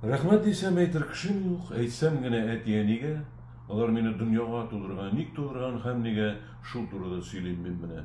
Рәхмәт дисәм, әйтер кешем юк, әйтсәм генә әти-әнигә, алар мине дөньяга тудырган, ник тудырган һәм нигә, шул турыда сөйлим мин менә.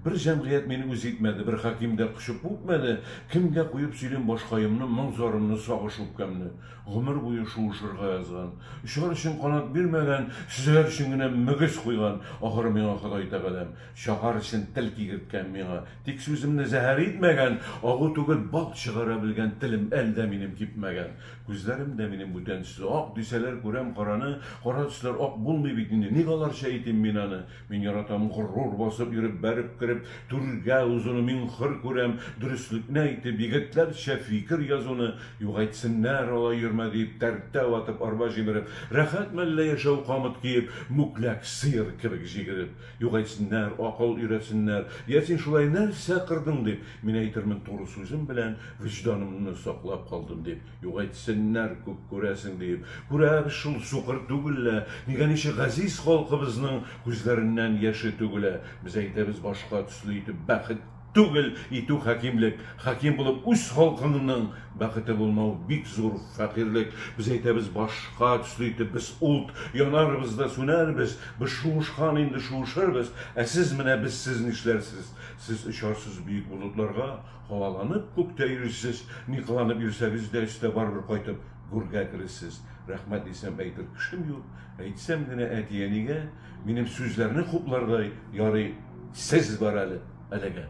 Бер җәмгыять мине үз итмәде, бер хаким дә кочып үпмәде, кемгә куеп сөйлим башкаемны, моң-зарымны, сагыш үпкәмне. Гомер буе шуышырга язган. Очар өчен канат бирмәгән, сөзәр өчен генә мөгез куйган, ахыры миңа Ходай Тәгаләм. Чагар өчен тел кигерткән миңа. Тик сүземне зәһәр итмәгән, агу түгел, бал чыгара белгән телем әле дә минем кипмәгән. Күзләрем дә минем бүтән төсле, ак дисәләр, күрәм караны, кара төсләр ак булмый бит инде, ник аларча әйтим мин аны? Мин яратам горур басып йөреп, бәреп кереп, түргә узуны, мин хөр күрәм, дөреслекне әйтеп, егетләрчә фикер язуны, юк әйтсеннәр, алай йөрмә диеп, тәртә ватып, арба җимереп, рәхәт мәллә яшәү камыт киеп, мүкләк сыер кебек җигереп. Юк әйтсеннәр, акыл өйрәтсеннәр, йә син шулай нәрсә кырдың дип, мин әйтермен туры сүзем белән, вөҗданымны саклап калдым дип. Юк әйтсеннәр, күп күрәсең диеп. Күрәбез шул, сукыр түгел лә, нигә ничек газиз халкыбызның күзләреннән яше түгелә. Без әйтәбез башка төсле итеп, бәхет түгел итү хакимлек. Хаким булып үз халкыңның бәхете булмау бик зур фәкыйрьлек. Без әйтәбез башка төсле итеп, без ут, янарбыз да сүнәрбез, без шуышкан инде шуышырбыз, ә сез менә безсез нишләрсез? Сез очарсыз биек болытларга, һаваланып күктә йөрерсез, ни кыланып йөрсәгез дә өстә барыбер кайтып гүргә керерсез. Рәхмәт дисәм әйтер кешем юк, әйтсәм генә әти-әнигә, минем сүзләрне хуплардай, ярый, сез бар әле, әлегә.